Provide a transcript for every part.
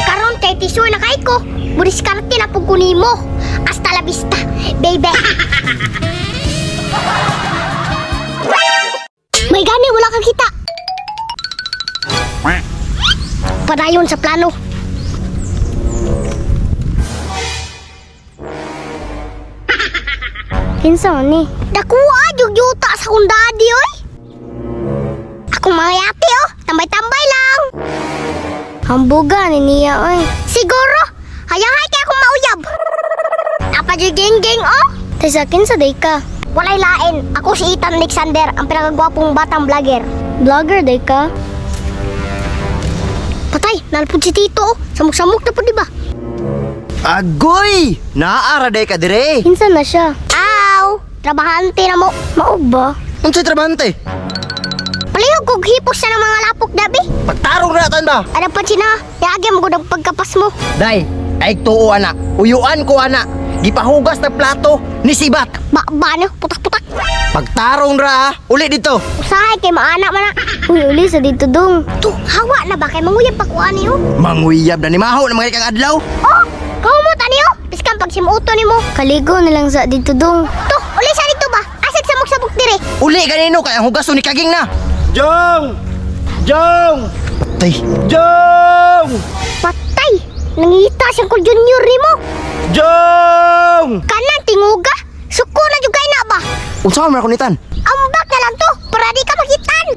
Karon kay tisoy na kay ko. Budiskarte na pug ko nimo. Hasta la vista, baby. May gani wala kang kita. Padayon sa plano. Kinsa man ni? Dakuha jug yuta sa kong daddy oy. Akong mga yate oh, tambay-tambay lang. Hambuga ni niya oy. Siguro, hayahay kay akong mauyab. Apa jud geng-geng oh. Taysa kinsa day ka? Walay lain. Ako si Ethan Alexander, ang pinakagwapong batang vlogger. Vlogger day ka? Patay, nalpod si Tito oh. Samok-samok na po di ba? Agoy! Naara day ka dire. Kinsa na siya? Aw, trabahante na mo. Mao ba? Unsay trabahante? Palihog kog hipos na ng mga lapok dabi. Pagtarong na tan ba? Ano pa sina? Yagi mo gud ang pagkapas mo. Day, ay tuo ana. Uyuan ko ana. Gipahugas ng plato ni Sibat. Ba, ba no? Putak-putak. Pagtarong ra, ah. Uli dito. Usahay kay maana man na. Uy, uli sa dito dong. Tu, hawa na ba kay manguyab pa ko ani oh. Manguyab na ni Maho na mga kang adlaw. Oh, kaumot ani oh. Biskan pag simuto nimo. Kaligo na lang sa dito dong. Tu, uli sa dito ba? Asag samok-samok dire. Uli ganino kay ang hugason ni Kaging na. Jong! Jong! Patay. Jong! Patay. Nangita siyang kol junior nimo. Jong! Kanang tinguga. Suko na jud kay na ba? Unsa man ako nitan? Ambak na lang to para di ka makitan.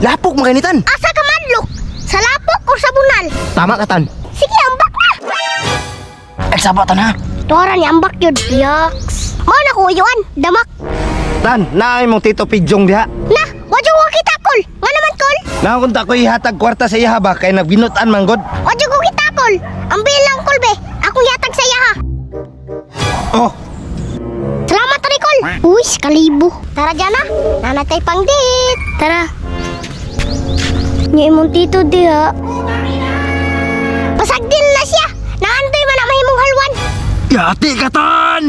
Lapok mga nitan. Asa ka madlok? Sa lapok o sa bunal? Tama ka tan. Sige, ambak na. Ay sabatan ha. Tuara ni ambak yun. Yaks. Mao na ko uyuan, damak. Tan, naay mong Tito Pidjong diha. Na, wadyo ko kita kol. Nga naman kol. Naon ta ko'y hatag kwarta sa iya ba kay nagbinutan man god. Wadyo ko kita kol. Ang bilang kol be. Akong yatag sa iya ha. Oh, Salamat ni kol. Uy, kalibo. Tara dyan na. Nanatay pang date. Tara. Nya imong tito diha. Pasagdil na siya. Naandoy man na mahimong halwan. Yati ka tan.